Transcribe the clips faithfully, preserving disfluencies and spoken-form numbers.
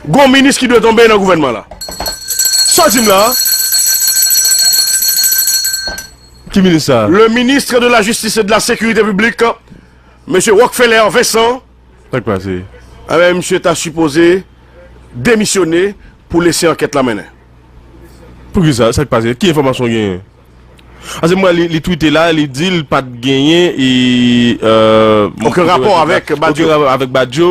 Gon minis ki dwe tonbe nan gouvènman la. Sa w di m la a? Ki minis sa? Le ministre de la Justice et de la Sécurité publique, mesye Rockefeller Vincent. Sa k pase? Enben, misye ta sipoze demisyone pou lese ankèt la mennen. Poukisa? Sa k pase? Ki enfòmasyon w genyen? Paske m wè li, li twite la, li di l pa t genyen e, euh, okenn rapò avèk Badio. Okenn rapò avèk Badio,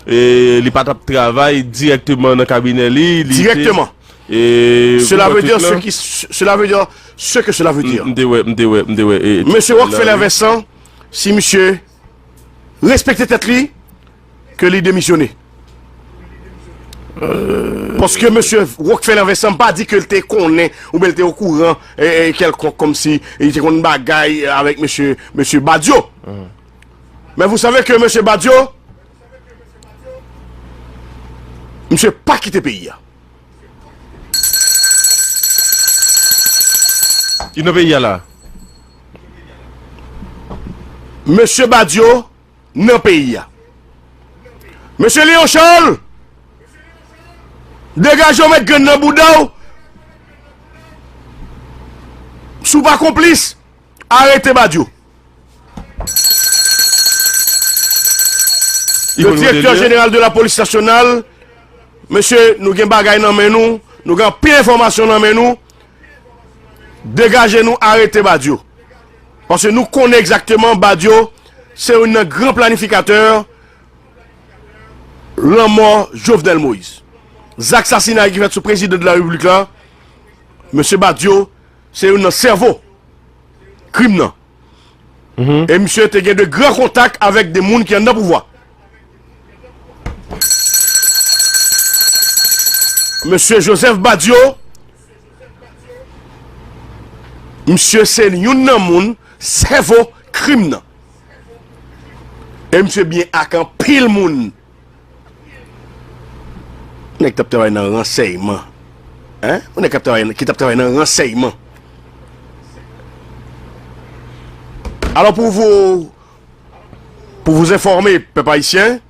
e li pa t ap travay dirèkteman nan kabinè li, li te, direkteman. E, cela veut dire ce qui, cela veut dire ce que cela veut dire. M te wè, m te wè, m te wè. Mesye Rockefeller Vincent, si misye respekte tèt li, ke li demisyone. Paske mesye Rockefeller Vincent pa di ke l te konnen oubyen l te okouran, e, e, kèlkonk, kòmsi li te konn bagay avèk mesye, mesye Badio. Men vous savez que mesye Badio, misye pa kite peyi a. Li nan peyi a la. Mesye Badio nan peyi a. Mesye Léon Charles, degaje w, met grenn nan bouda w. Si w pa konplis, arete Badio. Le directeur général de la police nationale, mesye, nou gen bagay nan men nou, nou gen anpil enfòmasyon nan men nou. Degaje nou, arete Badio. Paske nou konnen egzakteman Badio se youn nan gran planifikatè lanmò Jovenel Moïse. Zak sasinay ki fèt sou prezidan de la repiblik la, mesye Badio se youn nan sèvo krim nan. E misye te gen de gran kontak avèk de moun ki anndan pouvwa. Mesye Joseph Badio, misye se youn nan moun sèvo krim nan. E misye byen ak anpil moun. Nèg t ap travay nan ransèyman. Hein? Yon nèg k ap travay, ki t ap travay nan ransèyman. Alors, pour vous, pour vous informer, peuple haïtien,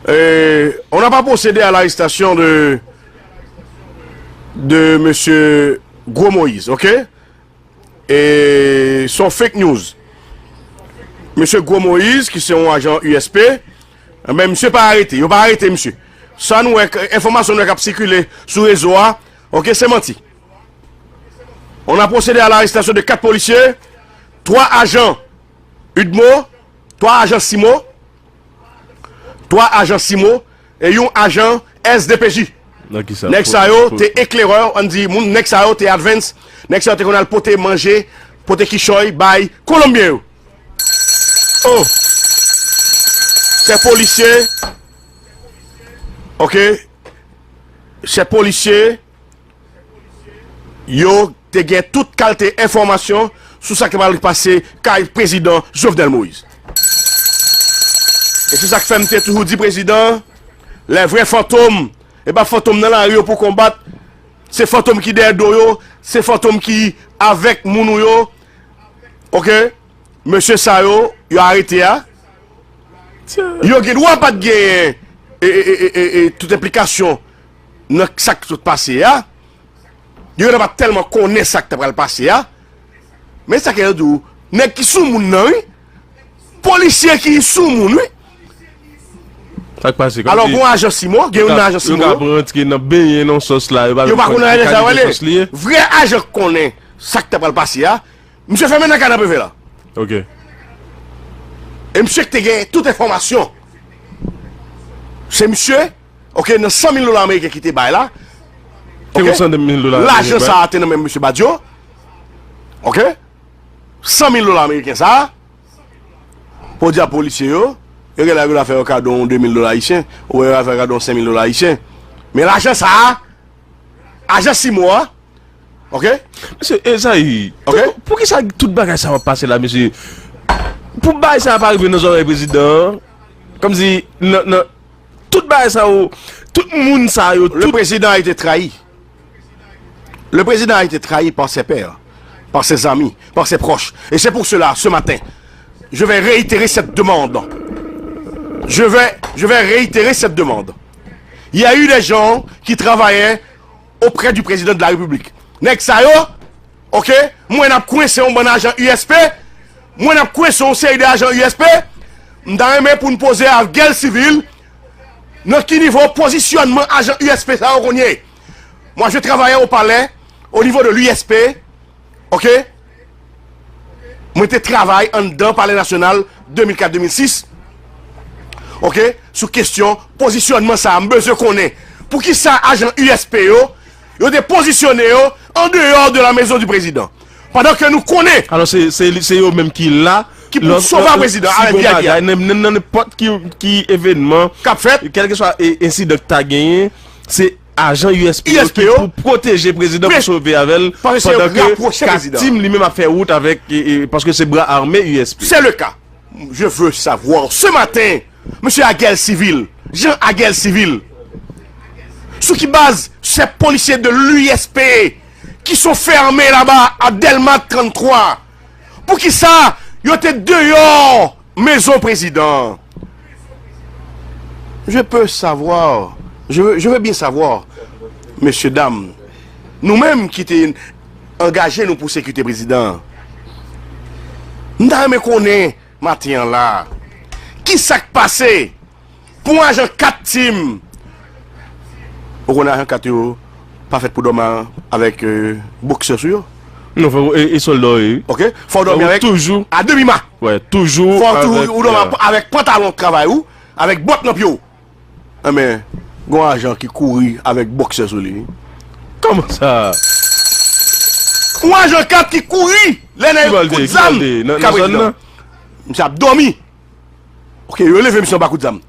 euh, on n'a pas procédé à l'arrestation de, de monsieur Gros Moïse, ok? E se yon fake news. Mesye Gros Moïse, ki se yon ajan U S P, enben, misye pa arete. Yo pa arete misye. Sa nou wè, k-, enfòmasyon nou wè k ap sikile sou rezo a, ok, se manti. On a procédé à l'arrestation de quatre policiers, trois agents U D M O, trois agents simo, twa ajan simo e yon ajan S D P J. Nan ki sa? Nèg sa yo te eklerè, ann di, moun, nèg sa yo te advance, nèg sa yo te konn al pote manje, pote kichòy bay Kolonbyen yo. Oh! Ces policiers, ok, ces policiers, yo te gen tout kalte enfòmasyon sou sa k t pral pase kay prezidan Jovenel Moïse. E se sa k fè m te toujou di prezidan, les vrais fantômes, e pa fantom nan lari yo pou konbat, se fantom ki dèyè do yo, se fantom ki avèk moun ou yo. Ok? Mesye sa yo, yo arete a, yo gen dwa pa t genyen e, e, e, e, e, tout enplikasyon nan sa k sot pase a. Yo gen dwa pa t tèlman konnen sa k ta pral pase a. Men sa k yo di w, nèg ki sou moun nan, wi. Polisye ki sou moun, wi. Sa k pase? Alò, gon ajan simo, gen yon ajan simo yo. Yo ka pran ti nan benyen nan sòs la, yo pa konn ki kalite sòs li ye. Vrè ajan k konnen sa k ta pral pase a. Misye fèmen nan kay nan prive la. Ok. E misye ki te gen tout enfòmasyon. Se misye, ok, nan san mil dola ameriken ki te bay la. Ok? Lajan sa a te nan men misye Badio. Ok? San mil dola ameriken sa a. Pou di a polisye yo, yo gen la yo ta fè yo kado yon de mil dola ayisyen, ou yo ta fè yo kado yon senk mil dola ayisyen. Men lajan sa a, ajan simo a, ok? Mesye Ezayi, ok, poukisa tout bagay sa yo ap pase la, mesye? Pou bagay sa yo pa rive nan zòrèy prezidan an, kòmsi nan, nan tout bagay sa yo, tout moun sa yo, le président a été trahi. Le président a été trahi par ses pairs, par ses amis, par ses proches. Et c'est pour cela, ce matin, je vais réitérer cette demande. Je vais, je vais réitérer cette demande. Il y a eu des gens qui travaillaient auprès du président de la République. Nèg sa yo, oke, m wè n ap kwense yon bann ajan U S P, m wè n ap kwense yon seri de ajan U S P, m ta renmen pou n poze ak Guerre Civil, nan ki nivo pozisyònman ajan U S P sa yo konn ye. Moi, je travaillais au palais, au niveau de l'U S P, oke? Mwen te travay anndan Palè Nasyonal de mil kat de mil sis, oke? Sou kesyon pozisyònman sa a, m bezwen konnen poukisa ajan U S P yo, yo te pozisyone yo an deyò de la maison du président. Pandan ke nou konnen Alò, se, se, se yo menm ki la. Ki pou sove prezidan si avèk gon V I P a. Bagay, nan, nan, nan nenpòt ki, ki evènman, k ap fèt, kèlkeswa e, ensidan ki ta genyen, se ajan U S P yo ki pou pwoteje prezidan, pou sove avè l, pandan ke kat Tim li menm ap fè wout avèk, e, e, paske se bra ame U S P. C'est le cas. Je veux savoir ce matin, monsieur Aguel Civil, Jean Aguel Civil, sous qui base ces policiers de l'U S P qui sont fermés là-bas à Delma trente-trois, poukisa yo te deyò mezon prezidan? Je peux savoir, je veux, je veux bien savoir, mesye dam, nou menm ki te angaje nou pou sekirite prezidan an, m ta renmen konnen maten an la, ki sa k pase pou ajan kat Tim? Ou konnen ajan kat yo pa fèt pou dòmi avèk, euh, boksè sou yo. Non, fò, e, e sòlda yo ye. Oke? Fò w dòmi avèk toujou a demi ma. Wè, toujou. Fò w tou, avèk, ou dòmi, euh, avèk pantalon travay ou, avèk bòt nan pye w. Enben, gon ajan ki kouri avèk boksè sou li. Kòman sa? Yon ajan kat ki kouri lè nèg yo kout zam ka prezidan. Misye ap dòmi. Oke, yo leve misye anba kout zam.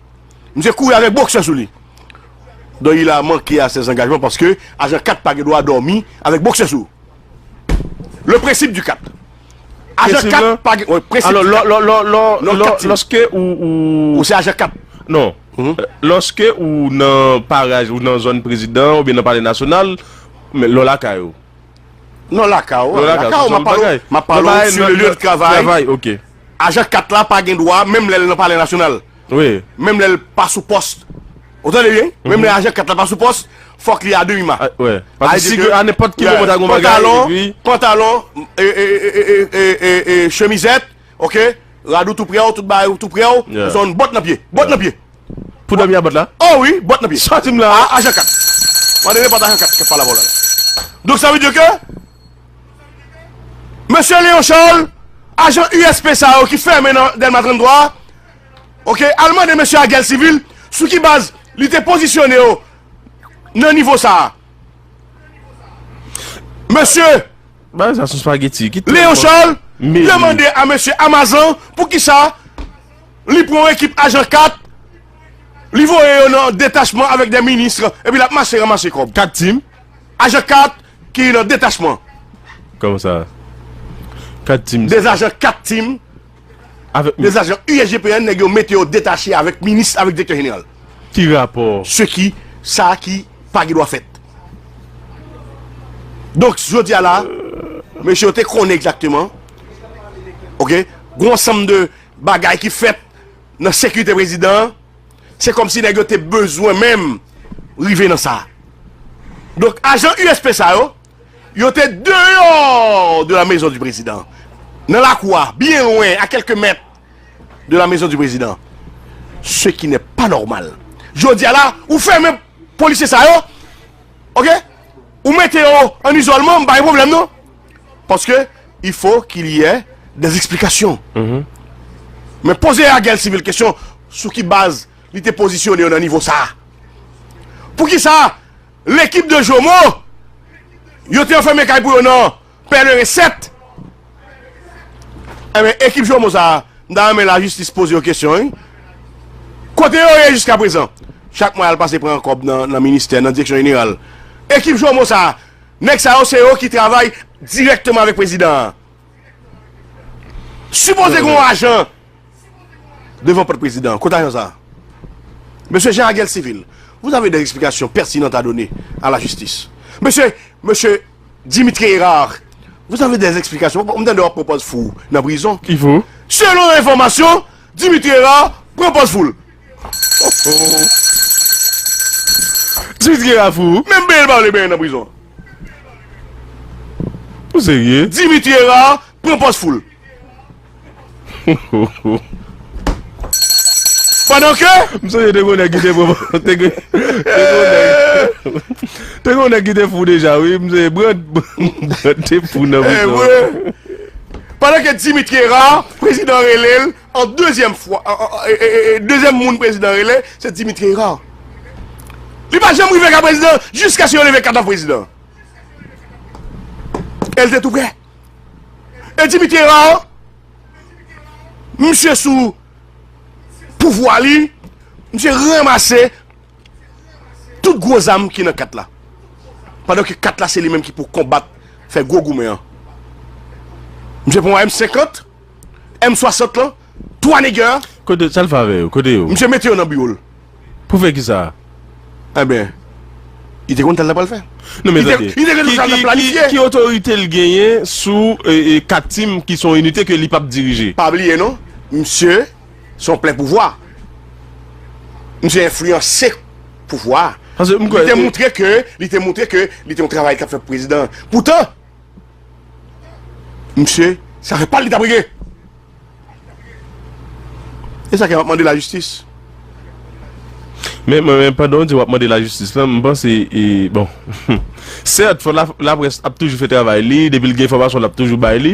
Misye kouri avèk boksè sou li. Donc, il a manqué à ses engagements paske ajan kat pa gen dwa dòmi avèk boksè sou. Le principe du kat. Ajan kat pa gen, wi, prensip du kat. Alò, lò, lò, lò, lò, lò, lòske ou, ou, ou se ajan kat. Non. Lòske ou nan paraj, ou nan zòn prezidan, oubyen nan Palè Nasyonal, men lò lakay ou. Non, lakay ou, lakay ou, m ap pale w, m ap pale w sur le lieu de travail. Ajan kat la pa gen dwa, menm lè l nan Palè Nasyonal. Wi. Menm lè l pa sou pòs. Ou tande byen? Menm lè ajan kat la pa sou pòs, fòk li a demi ma. A, wè. Paske si ke a nenpòt ki moman ta gon bagay, pantalon, epi pantalon, e, e, chemizèt, oke? Rad ou tou prè w, tout bagay ou tou prè w, ou se yon bòt nan pye. Bòt nan pye. Pou dòmi a bòt la? Oh wi, bòt nan pye. Sa w di m la? A, ajan kat. Mande nenpòt ajan kat k ap pale avè w la. Donk, sa vle di ke, mesye Léon Charles, ajan U S P sa yo ki fèmen nan Dèlma trannntwa, oke, al mande mesye Aguel Civil sou ki baz li te pozisyone yo nan nivo sa a. Mesye Léon Charles demande a mesye Amazan poukisa li pran yon ekip ajan kat, li voye yo nan detachman avèk de minis, epi l ap mache ranmase kòb. Kat Tim. Ajan kat ki nan detachman. Kòman sa? Kat Tim. De ajan kat Tim. Avèk de ajan U S G P N, nèg yo mete yo detache avèk minis, avèk direktè jeneral. Ki rapò? Se ki, sa ki pa gen dwa fèt. Donk, jodi a la, mesye yo te konnen egzakteman, oke, gon ansanm de bagay ki fèt nan sekirite prezidan an, se kòmsi nèg yo te bezwen menm rive nan sa. Donk, ajan U S P sa yo, yo te dehors de la maison du président. Nan lakou a, byen lwen, à quelques mètres de la maison du président. Ce qui n'est pas normal. Jodi a la, ou fèmen polisye sa yo, oke? Ou mete yo an izòlman, m pa gen pwoblèm non. Paske il faut qu'il y ait des explications. Men poze Aguel Civil kesyon sou ki baz li te pozisyone yo nan nivo sa a. Poukisa lekip de Jomo, yo te anfèmen kay pou yo nan Pèleren sèt? Enben, ekip Jomo sa a, m ta renmen lajistis poze yo kesyon, wi. Kote yo ye jiskaprezan? Chak mwa, y al pase pran kòb nan, nan ministè, nan direksyon jeneral. Ekip Jomo sa a, nèg sa yo, se yo ki travay dirèkteman avèk prezidan an. Sipoze gen yon ajan devan pòt prezidan an. Kote ajan sa a? Monsieur Jean Aguel Civil, vous avez des explications pertinentes à donner à la justice. Monsieur, monsieur Dimitri Hérard, vous avez des explications. M tande w ap pran pòz fou nan prizon. Ki fou? Selon enfòmasyon, Dimitri Hérard pran pòz fou l. Oh, oh. Dimitri Herard fou. Menm benyen l pa vle benyen nan prizon. Ou serye? Dimitri Herard pran pòz fou l. Pandan ke m sonje te gen yon nèg ki te pran, te gen, te gen yon nèg, te gen yon nèg ki te fou deja, wi. M sonje Brand, Brand te fou nan prizon. Pandan ke Dimitri Herard, prezidan rele l an dezyèm fwa, an, an, e, e, e, dezyèm moun prezidan rele, se Dimitri Herard. Li pa janm rive ka prezidan jiskaske yo leve kadav prezidan. E l te tou prè. E Dimitri Herard, misye sou pouvwa li, misye ranmase tout gwo zam ki nan kat la. Pandan ke kat la se li menm ki pou konbat, fè gwo goumen an. Misye pran M senkant, M swasant lan, twa nèg yo. Kote, sa l fè avè yo? Kote yo? Misye mete yo nan biwo l. Pou fè kisa? Enben, li te konn sa l t apral fè. Non, men tande. Li te, li te konn sa l t ap planifye. Ki, ki, ki otorite l genyen sou, e, e, kat tim ki se yon inite ke li p ap dirije? Pa bliye non, misye se yon plen pouvwa. Misye enfliyanse pouvwa. Paske m kwè, li te montre ke, li te montre ke li te yon travay k ap fè pou prezidan. Poutan, misye, se afè pa l li t ap regle. E sa ke m ap mande lajistis. Men, men, men pandan w di w ap mande lajistis lan, m panse, e, bon, sèt, fò la, laprès ap toujou fè travay li, depi l gen enfòmasyon, l ap toujou bay li.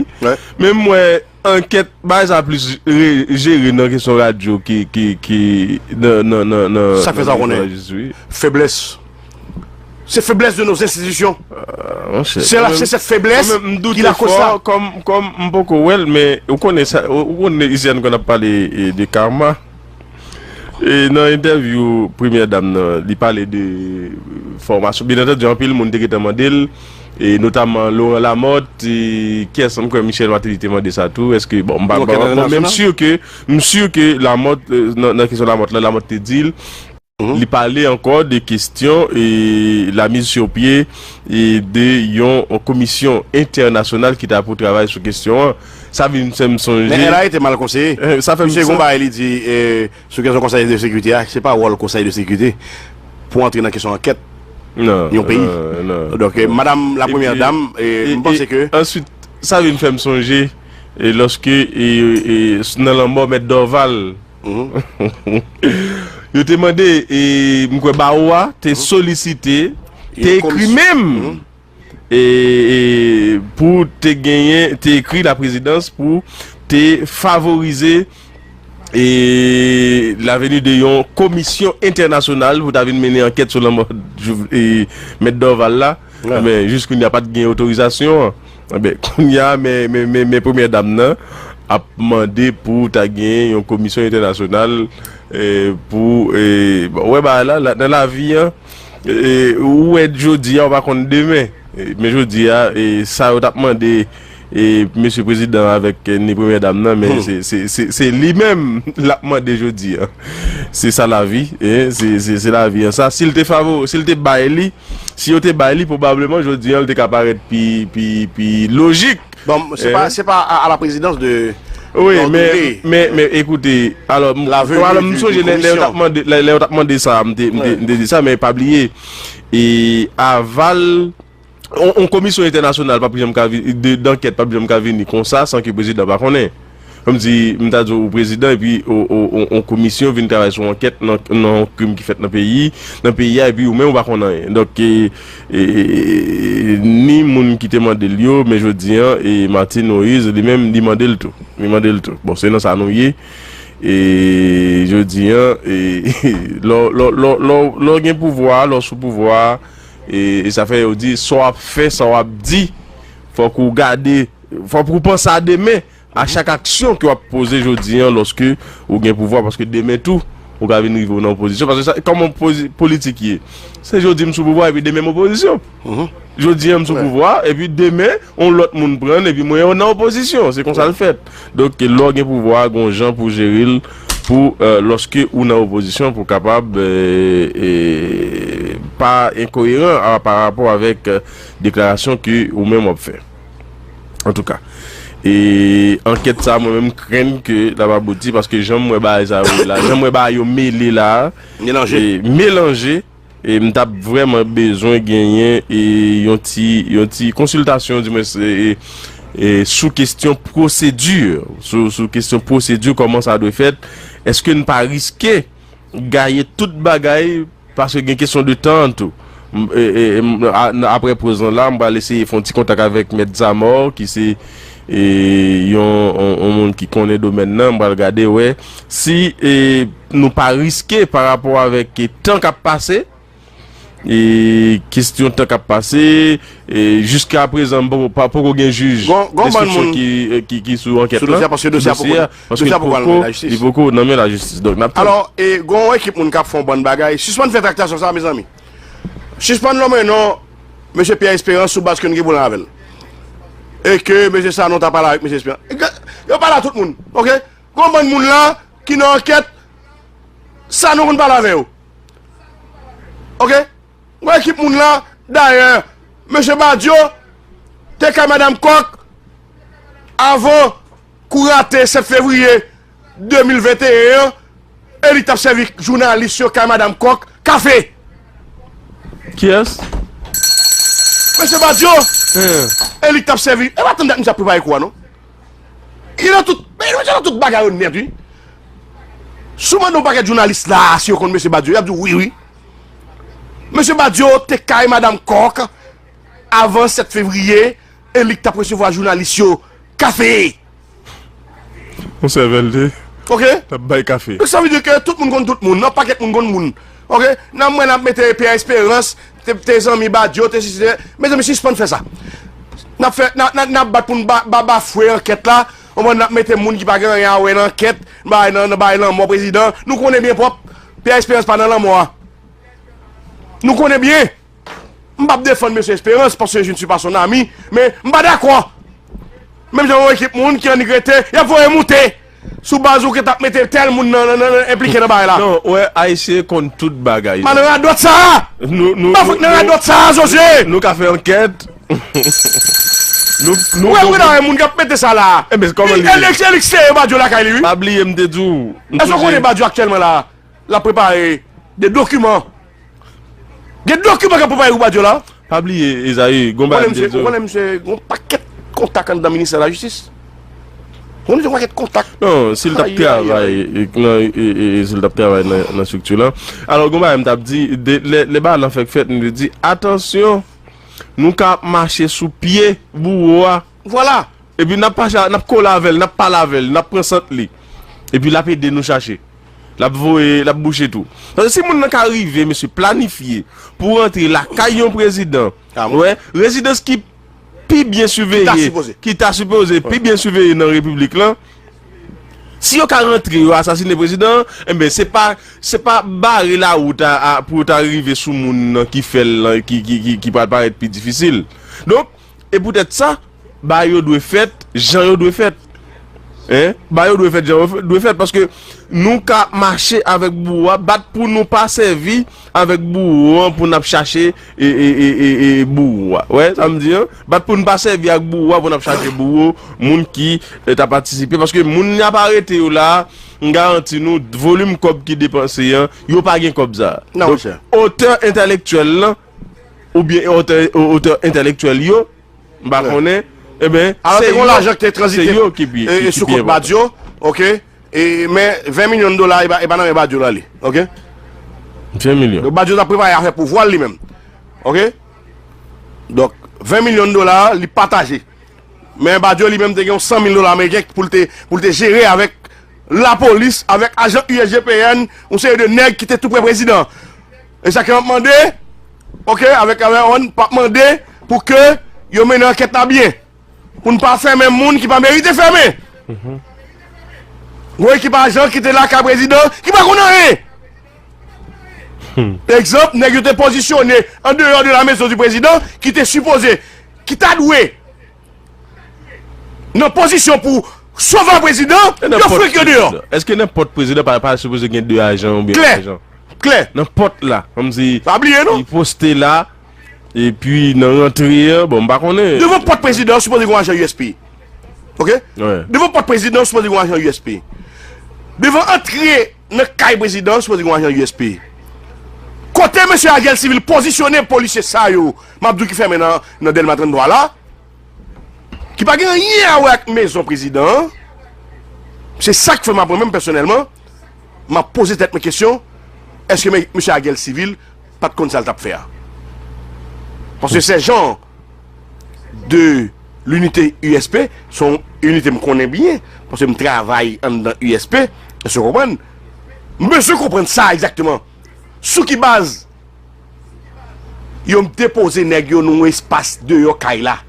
Men m wè ankèt, bagay sa plis re-, jere nan kesyon radyo ki, ki, ki nan, nan, nan, nan, sa k fè sa w konnen? Lajistis, wi. Feblès. Se feblès de nos institutions. Ah, monchè. Se la, se cette faiblesse qui la cause ça. Kòm, kòm m poko wè l, men ou konnen sa, ou, ou konnen isi a nou konn ap pale, e, de karma. E nan entèvyou premyè dam nan, li pale de fòmasyon. Byen antandi, anpil moun te gentan mande l, e notaman Laurent Lamothe, e kiyès, m kwè Michel Martelly te mande sa tou. Èske, bon, m pa, bon, men m si ke, m si ke Lamothe, e, nan, nan kesyon Lamothe la, Lamothe te di l, li pale ankò de kesyon, e, la mise sur pied, e, de yon komisyon entènasyonal ki ta pou travay sou kesyon an. Sa vin fè m sonje. Men L A te mal konseye. Sa fè m sonje. Misye gon bagay li di, e, sou kesyon Konsèy de Sekirite a, se pa wòl Konsèy de Sekirite pou antre nan kesyon ankèt yon peyi. Donk, e, madanm la premyè dam, e, m panse ke. Answit, sa vin fè m sonje, e, lòske, e, e, nan lanmò Mèt Dorval, yo te mande, e, m kwè bawo a te solisite, te ekri menm, e, e, pou te genyen, te ekri laprezidans pou te favorize, e, la venue de yon komisyon entènasyonal pou ta vin mennen ankèt sou lanmò Jouv-, e, Mèt Dorval la. Men jis kounye a pa t gen otorizasyon an. Enben, kounye a, men, men, men, men premyè dam nan ap mande pou ta gen yon komisyon entènasyonal, e, pou, e, bon, ou wè bagay la, la, nan lavi an, e, ou wè jodi a, ou pa konn demen. E, men jodi a, e, sa yo t ap mande, e, mesye prezidan avèk, e, ni premyè dam nan, men se, se, se, se li menm l ap mande jodi a. Se sa lavi, e, se, se, se lavi an. Sa, si l te favo-, si l te bay li, si yo te bay li, pwobableman, jodi a, l te ka parèt pi, pi, pi lojik. Bon, se pa, se pa à, à la présidence de. Wi, men, men, men, ekoute, alò, m, alò, m sonje lè, lè yo t ap mande, lè, lè yo t ap mande sa, m te, m te, m te di sa, men pa bliye, e aval, on, on komisyon entènasyonal p ap janm ka vi-, de, dankèt p ap janm ka vini konsa san ke prezidan pa konnen. Kòmsi, m ta di w, ou prezidan, epi, o, o, o, on komisyon vin travay sou ankèt nan, nan yon krim ki fèt nan peyi, nan peyi a, epi ou menm ou pa konn anyen. Donk, e, e, e, e, ni moun ki te mande l yo, men jodi a, e Martine Moïse, li menm, li mande l tou. Li mande l tou. Bon, se nan sa nou ye. E jodi a, e, lè w, lè w, lè w, lè w, lè w gen pouvwa a, lè w sou pouvwa a, e, e sa fè yo di, sa w ap fè, sa w ap di, fòk ou gade, fòk ou panse a demen. A chak aksyon ke w ap poze jodi a, lòske ou gen pouvwa, paske demen tou, ou ka vin rive w nan opozisyon. Paske sa, kòman pozi-, politik ye? Se jodi m sou pouvwa, epi demen m opozisyon. Jodi a m sou pouvwa, epi demen, yon lòt moun pran l, epi mwen nan opozisyon. Se konsa l fèt. Donk, lè w gen pouvwa a, gon jan pou jere l, pou, e, lòske ou nan opozisyon, pou kapab, e, e, pa enkoyeran a, pa rapò avèk, e, deklarasyon ke ou menm w ap fè. Antouka, e ankèt sa, mwen menm, m krenn ke l ap abouti, paske jan m wè bagay sa yo la, jan m wè bagay yo mele la, melanje, e, melanje, E m t ap vrèman bezwen genyen e yon ti, yon ti konsiltasyon, dimwens, e, e, e, sou kesyon pwosedi, sou, sou kesyon pwosedi, kòman sa dwe fèt. Èske n pa riske gaye tout bagay, paske gen kesyon de tan tou. M- e- e- m- a- n- Apre poz lan la, m pral eseye fè yon ti kontak avèk Mèt Zamò, ki se e, yon, yon, yon moun ki konnen domèn nan, m pral gade, wè, si e, nou pa riske pa rapò avèk e, tan k ap pase, e, kesyon tan k ap pase, e, jiska prezan, m poko, pa- poko gen jij Gon, gon bann enstriksyon moun ki, e, ki, ki sou ankèt sou dosye lan, a, paske dosye a poko, dosye a poko al nan lajistis. Li poko nan men lajistis. Donk, n ap tann. Alò, e, gon ekip moun k ap fè yon bann bagay. Sispann fè traktasyon sa, mezanmi. Sispann nonmen non mesye Pierre Espérance sou baz ke n gen pwoblèm avè l. E ke mesye Sanon ta pale avèk mesye Espérance. Yo pale a tout moun, oke? Gon bann moun la ki nan ankèt, Sanon konn pale avè yo. Oke? Gon ekip moun la, dayè, mesye Badio te kay madanm Kòk avan kou rate sèt fevriye de mil venteyen an, e li t ap sèvi jounalis yo kay madanm Kòk kafe. Kiyès? Mesye Badio. E li t ap sèvi. E pa tann dat misye ap prepare kou a, non. Li nan tout, men li nan tout bagay yo nèt, wi. Si w mande yon pakèt jounalis la, si yo konn mesye Badio, y ap di w wi, wi. Mesye Badio te kay madanm Kòk avan sèt fevriye, e li k t ap resevwa jounalis yo kafe. Yon sèvèl te. Oke? T ap bay kafe. Donk, sa vle di ke tout moun konn tout moun, yon pakèt moun konn moun. Oke? Nan mwen, n ap mete Pierre Espérance, te, te zanmi Badio, te sisi, te. Mezanmi, sispann fè sa. N ap fè, n ap, n ap, n ap bat pou n ba, ba, bafwe ankèt la. Konprann, n ap mete moun ki pa gen anyen a wè nan ankèt, bay nan, nan bay lanmò prezidan. Nou konnen byen pwòp, Pierre Espérance pa nan lanmò a. Nou konnen byen. M p ap defann mesye Espérance, paske je ne suis pas son ami, men m pa dakò. Menm jan yon ekip moun ki annik rete, y ap voye moute sou baz ou ke t ap mete tèl moun nan, nan, nan, nan enplike nan bagay la. Non, wè, Ayisyen konn tout bagay. Pa nan radòt sa a! Nou, nou, pa fouti nan radòt sa a, José! Nou ka fè ankèt. Nou, nou, wè, nou, wè, moun k ap mete sa la. Enben, kòman li ye? Elix, Elix, se Badio lakay li, wi. Pa bliye, m te di w. Èske w konnen Badio aktyèlman la, l ap prepare de dokiman. Gen dokiman k ap prepare pou Badio la. Pa bliye, Ezayi, gon bagay m te di w. Ou konnen misye gon pakèt kontak anndan ministè lajistis. Ou konnen yon pakèt kontak. Non, si l t ap travay, e, nan, e, e, e, si l t ap travay nan, nan estrikti lan. Alò, gon bagay m t ap di, de, lè, lè bagay lan fèk fèt, nou te di, atansyon, nou ka ap mache sou pye bouwo a. Vwala. Epi n ap pa cha-, n ap kole avè l, n ap pale avè l, n ap pran sant li. Epi l ap ede nou chache. L ap voye, l ap bouche tou. Paske si moun nan ka rive, mesye, planifye pou rantre lakay yon prezidan, wè, rezidans ki pi byen siveye, ki ta sipoze pi byen siveye nan repiblik lan, si yo ka rantre, yo asasine prezidan an, enben, se pa, se pa bare lawout a, a, pou yo ta rive sou moun nan ki fè l lan, ki, ki, ki, ki pral parèt pi difisil. Donk, e poutèt sa, bagay yo dwe fèt jan yo dwe fèt. Hein? Bagay yo dwe fèt jan yo dwe fèt, paske nou ka mache avèk bouwo a, bat pou nou pa sèvi avèk bouwo an pou n ap chache e, e, e, e, e bouwo a. Wè, sa m di an? Bat pou n pa sèvi ak bouwo a pou n ap chache bouwo, moun ki, e, ta patisipe. Paske moun y ap arete yo la, m garanti nou, volim kòb ki depanse an, yo pa gen kòb sa a. Donk, otè entèlektyèl lan, oubyen otè, otè entèlektyèl yo, m pa konnen, enben, alò, te gen yon lajan ki te tranzite, e, sou kont Badio, oke? E, men ven milyon dola, e pa, e pa nan men Badio l ale, oke? Ven milyon. Donk, Badio t ap prepare afè pouvwa l li menm, oke? Donk, ven milyon dola, li pataje. Men Badio li menm te gen yon san mil dola ameriken pou l te, pou l te jere avèk lapolis, avèk ajan U S G P N, yon seri de nèg ki te tou pre prezidan. E sa ke m ap mande, oke, avèk, avèk on, m ap mande pou ke yo mennen ankèt la byen. Pou n pa fèmen moun ki pa merite fèmen. Gon ekip ajan ki te lakay prezidan, ki pa konn anyen. Egzanp, nèg yo te pozisyone an deyò de la maison du président, ki te sipoze, ki ta dwe nan pozisyon pou sovè prezidan, yo frik yo deyò. Èske nenpòt prezidan pa, pa sipoze gen de ajan oubyen yon ajan? Klè. Klè. Nenpòt la, kòmsi, pa bliye, non, li poste la, epi nan rantre an, bon, m pa konnen. Devan pòt prezidan, sipoze gen yon ajan U S P. Oke? Devan pòt prezidan, sipoze gen yon ajan U S P. Devan antre nan kay prezidan, sipoze gen yon ajan U S P. Kote mesye Ariel Civil pozisyone polisye sa yo, m ap di w ki fèmen nan, nan Dèlma trannntwa la, ki pa gen anyen a wè ak mezon prezidan an, se sa k fè m ap mwen menm pèsonèlman, m ap poze tèt mwen kesyon, èske me-, mesye Ariel Civil pa t konn sa l t ap fè a? Paske sèjan de linite U S P, se yon inite m konnen byen, paske m travay anndan U S P, èske w konprann? M bezwen konprann sa egzakteman. Sou ki baz yo depoze nèg yo nan yon espas deyò kay la?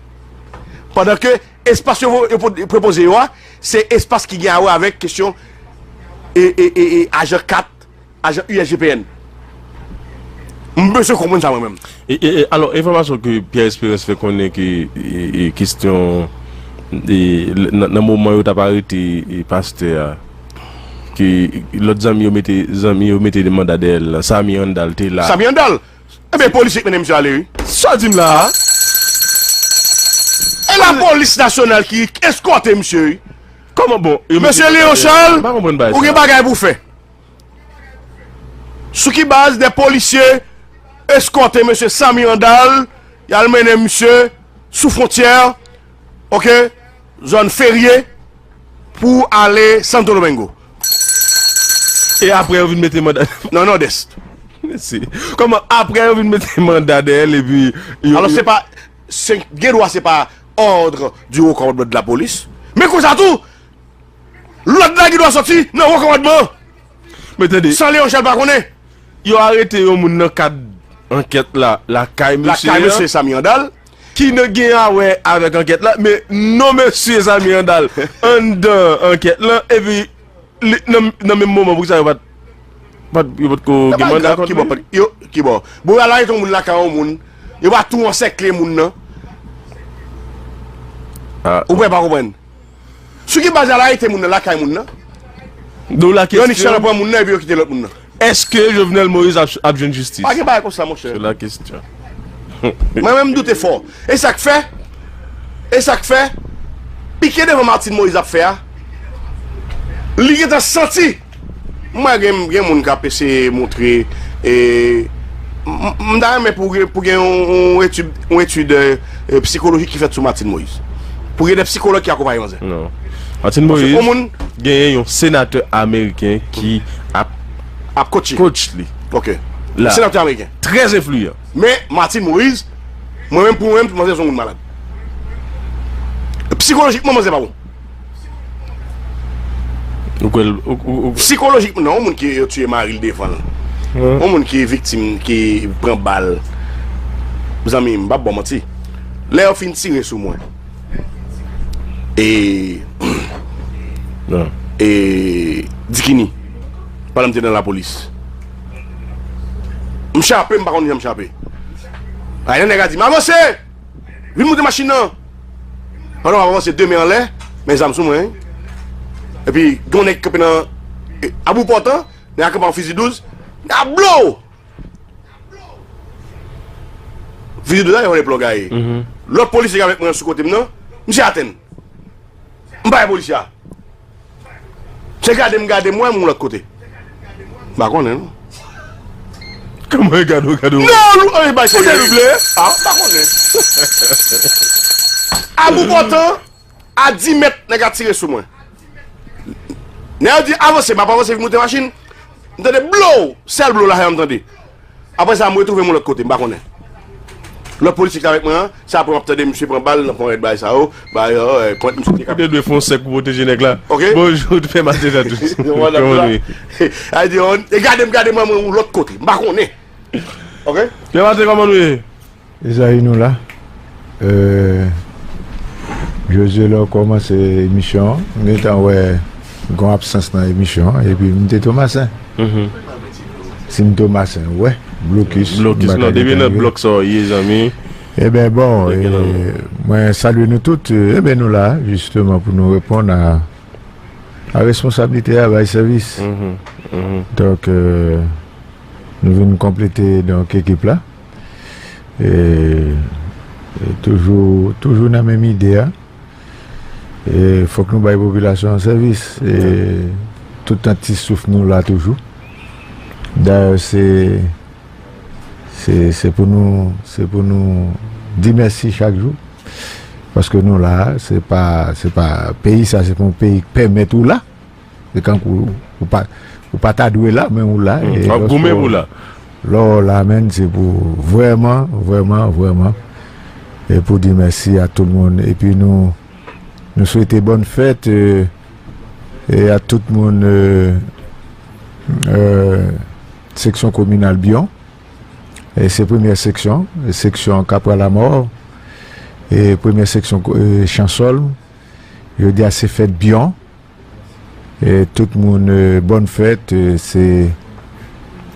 Pandan ke espas yo, yo po-, propoze yo a, se espas ki gen a wè avèk kesyon e, e, e, e ajan kat, ajan U S G P N. M bezwen konprann sa mwen menm. E, e, e, alò, enfòmasyon ke Pierre Espérance fè konnen ke, e, e, kesyon, e, l-, nan, nan moman yo t ap arete, e, pastè a, ke lòt zanmi yo mete, zanmi yo mete manda dèyè l lan, Samy Randal te la. Samy Randal? Ebyen, polisye k mennen misye ale, wi. Sa w di m la a? E lapolis nasyonal ki eskòte misye, wi. Kòman bon? Yo mete Mesye Léon Charles, m pa konprann bagay ou gen sa. Bagay pou w fè. Sou ki baz de polisye eskòte mesye Samy Randal, y al mennen misye sou fwontyè, oke, zòn ferye, pou ale Santo Domingo? E apre yo vin mete manda. Nan Nòdès. Mesi. Kòman apre yo vin mete manda dèyè l epi yo, Alò, yo se pa, se, gen dwa se pa ordre du haut commandement de la police. Men konsa tou, lòd la gen dwa soti nan wo kòmandman. Men tande. San Léon Charles pa konnen. Yo arete yon moun nan kad ankèt la, lakay mesye Lakay an, mesye Samy Randal. Ki nan gen a wè avèk ankèt la, men non mesye Samy Randal anndan ankèt lan, epi li, nan, nan menm moman, poukisa yo pa t, pa t, yo pa t ko gen manda kont li? Yo pa grav, ki bò, pa t, yo, ki bò? Bon, yo al arete yon moun lakay yon moun, yo pa tou ansèkle moun nan? Ah. Ou pa konprann? Sou ki baz y al arete moun nan lakay moun nan? Donk la kesyon, Yonich Salan pran moun nan epi yo kite lòt moun nan. Èske Jovenel Moïse ap, ap jwenn jistis? Pa gen bagay konsa, monchè. Se la kesyon. Mwen menm m doute fò. E sa k fè, e sa k fè, pike devan Martine Moïse ap fè a, li gentan santi. Mwen gen, gen moun k ap eseye montre, e, m, m, m ta renmen pou gen, pou gen yon, yon etid, yon etid, e, e, sikolojik ki fèt sou Martine Moïse. Pou gen de sikològ ki akonpaye manzè. Non. Martine Moïse genyen yon senatè ameriken ki ap, ap coache, coach li. Ok. La. Senatè ameriken. Trè enfliyan. Men Martine Moïse, mwen menm pou mwen menm, manzè se yon moun malad. Sikolojikman, manzè pa bon. Ou kwè l, ou, ou, ou Sikolojikman, non, yon moun ki yo tiye mari l devan l. Yon moun ki viktim, ki pran bal. Zanmi m, m p ap ba w manti. Lè yo fin tire sou mwen. E, e, Dikini, pandan m te nan lapolis. M chape, m pa konn jan m chape. Ay, yon nèg a di m, "Avanse! Vin moute machin nan!" Pandan m ap avanse, de men anlè, men zam sou mwen, wi. Epi, gen yon nèg kanpe nan, e, Abou Pòtan, nèg la kanpe an fizi douz, nèg la blow! Fizi douz la, yon leplòg a ye. Lòt polisye ki avèk mwen sou kote m nan, misye atenn. M pa wè polisye a. Se gade m, gade m, wè m yon lòt kote. M pa konnen, non. Kòman e gade w, gade w? Non, nou, e, bay serye. Kote nou vle? Ah, m pa konnen. Abou Pòtan, a di mèt, nèg la tire sou mwen. Nèg yo di, "Avanse," m ap avanse, vin moute machin. M tande blow, sèl blow la, m tande. Apre sa, m retwouve m yon lòt kote, m pa konnen. Lòt polisye ki t avèk mwen an, se apre m ap tande misye pran bal nan ponyèt bagay sa yo, bagay yo, e, ponyèt misye te ka Ou te dwe fè yon sèk pou pwoteje nèg la. Ok. Bonjou, Pè Maten Jadous. Kòman nou ye? A di, e gade m, gade m, mwen yon lòt kote, m pa konnen. Ok. Pè Maten, kòman nou ye? Mezanmi, nou la. Euh, Josué, lè w kòmanse emisyon an, m gentan wè gon absans nan emisyon an, epi m te Tomasen. Si m Tomasen, wè, blokis. Blokis, non, depi nan blòk sa w ye, zanmi. Ebyen, bon, e, mwen salye nou tout. Ebyen, nou la, jisteman, pou nou reponn a, a responsablite a, bay sèvis. Donk, euh, nou vin konplete, donk, ekip la. E, e toujou, toujou nan menm ide a. E fòk nou bay popilasyon an sèvis. E tout tan ti souf nou la toujou. Dayè, se E se pou nou, se pou nou di mèsi chak jou. Paske nou la, se pa, se pa, peyi sa, se pa yon peyi ki pèmèt ou la. Se kankou ou pa, ou pa ta dwe la, men ou la. E w ap goumen pou w la. Lè w la, menn, se pou vrèman, vrèman, vrèman. E pou di mèsi a tout moun. Epi nou, nou swete bòn fèt, e, e a tout moun, e, e, seksyon kominal Byon. E se premyè seksyon, e seksyon Kapwa Lamò, e premyè seksyon, e, Chansòlm. Jodi a se fèt Byon. E tout moun, e, bòn fèt, e, se,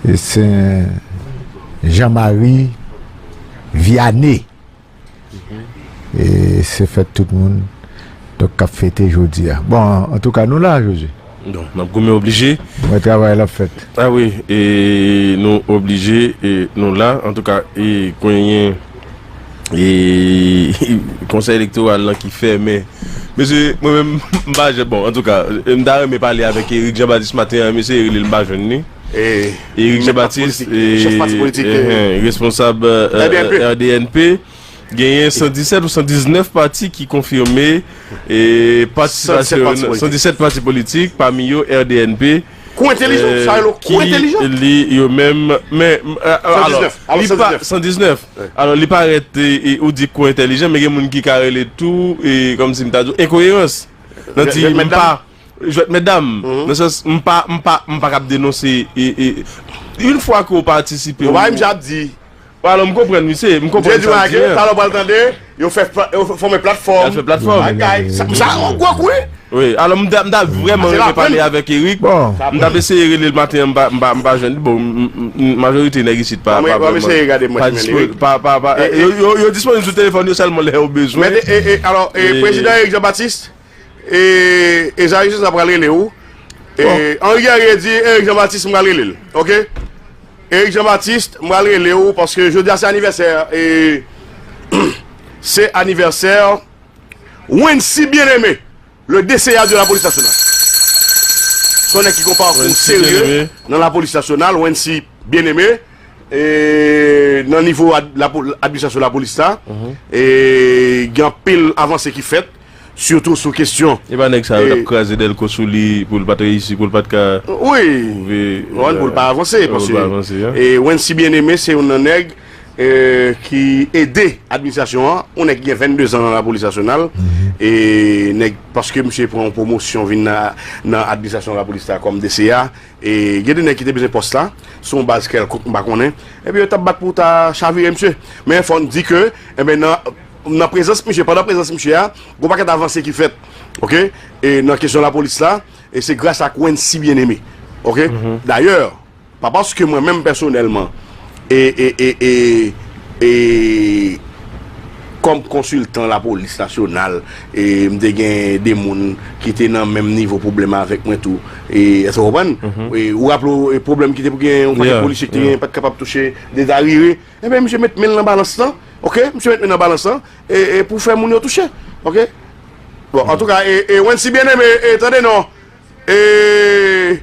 e Sen Jan Mari Vyane. E se fèt tout moun, donk, k ap fete jodi a. Bon, antouka, nou la, Josué. Bon, n ap goumen oblije. Mwen, travay la ap fèt. A wi, e nou oblije, e nou la. Antouka, e genyen, e konsèy elektoral lan ki fèmen. Mesye, mwen menm, m pa jè, bon, antouka, e m ta renmen pale avèk Eric Jean Baptiste maten an, m eseye rele l, m pa jwenn li. E, Eric Jean Baptiste, e, chèf pati politik, e, responsab, e, R D N P. R D N P. Genyen san disèt ou san diznèf pati ki konfime, e, patisipasyon yo nan san disèt pati politik, pami yo R D N P, kou entelijan, e, sa rele kou entelijan, ki li yo menm, men, e, e, alò, li pa san diznèf. Alò, li parèt, e, e, ou di kou entelijan, men gen moun ki ka rele tou, e, kòmsi m ta di w, enkoyerans. Nan di m pa, jwèt mètdam, nan sans, m pa, m pa, m pa kab denonse, e, e, yon fwa ke w patisipe, ou pa menm jan ap di. Alò, m konprann misye, m konprann sa l di a. Talè w pral tande, yo fè, yo fòme platfòm. Yo fè platfòm. Bagay, sa, sa yon gwo kou, wi. Wi, alò, m ta, m ta vrèman renmen pale avèk Eric. Bon. M t ap eseye rele l maten an, m pa, m pa, m pa jwenn li. Bon, m, m, m, majorite nèg isit pa, pa vrèman, pa dispo-, pa, pa, pa, yo, yo, yo disponib sou telefòn yo sèlman lè yo bezwen. Men, e, e, alò, e, prezidan Eric Jean Baptiste, e, e Jean Baptiste pral rele ou. E, Henri Guerrier di, Eric Jean Baptiste, m pral rele l. Oke? Eric Jean Baptiste, m pral rele w paske jodi a se anivèsè, e, se anivèsè Wency Bien-Aimé, le D C A de la police nationale. Se yon nèg ki gen yon pakou serye nan lapolis nasyonal, Wency Bien-Aimé, e, nan nivo ad-, lapo-, administrasyon lapolis la, e, gen anpil avanse ki fèt. Sitou sou kesyon. E pa nèg sa yo t ap kraze Dèlko sou li pou l pa t reyisi, pou l pa t ka, wi, twouve, pou l pa avanse, paske, e, Wency Bien-Aimé se youn nan nèg, e, ki ede administrasyon an, yon nèg ki gen venndezan nan lapolis nasyonal, e nèg, paske misye pran yon pwomosyon vin nan, nan administrasyon lapolis la kòm D C A, e gen de nèg ki te bezwen pòs la, sou yon baz kèlkonk, m pa konnen, epi yo t ap bat pou ta chavire misye. Men fò n di ke, enben, nan, nan prezans misye, pandan prezans misye a, gon pakèt avanse ki fèt, oke, e nan kesyon lapolis la, e se gras ak Wency Bien-Aimé, oke. Dayè, pa paske mwen menm pèsonèlman, e, e, e, e, e, kòm konsiltan lapolis nasyonal, e m te gen de moun ki te nan menm nivo pwoblèm avèk mwen tou. E, èske w konprann? E, ou raple w, e, pwoblèm ki te pou gen yon pakèt polisye ki te gen, pa t kapab touche de darire. Enben, misye met men l nan balans lan, oke? Misye met men l nan balans lan, e, e pou fè moun yo touche, oke? Bon, antouka, e, e Wency Bien-Aimé, e, tande non. E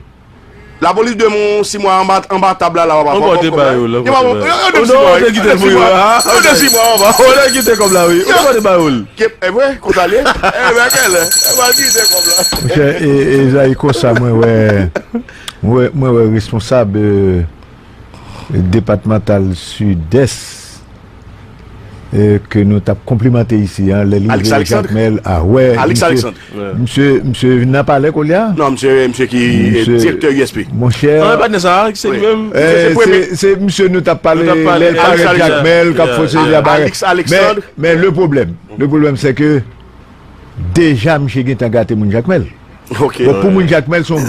lapolis dwe yon sis mwa anba, anba tab la, la, w ap. Ankò te ba yo l, ankò te ba yo l. Yo, yo, yo, de sis mwa, wi. Yo, de sis mwa, anba. Ou te kite kòb la, wi. Ou ankò te ba yo l. E vre, konsa l ye. E vre, kèlè. E ba kite kòb la. Monchè, e, e Zayi, konsa mwen wè, mwen wè, mwen wè responsab, e, depatmantal Sidès, e, ke nou t ap konplimante isi, an, lè li rive Jakmèl, a, wè, misye, misye, misye vin nan palè kounye a? Non, misye, misye ki, e, direktè U S P. Monchè, non, e pa t nèg sa, se li menm. E, se, se misye nou t ap pale, lè l parèt Jakmèl, k ap fè seri a bagay. Men, men le problème, le problème, c'est que deja misye gentan gate moun Jakmèl. Bon, pou moun Jakmèl, se yon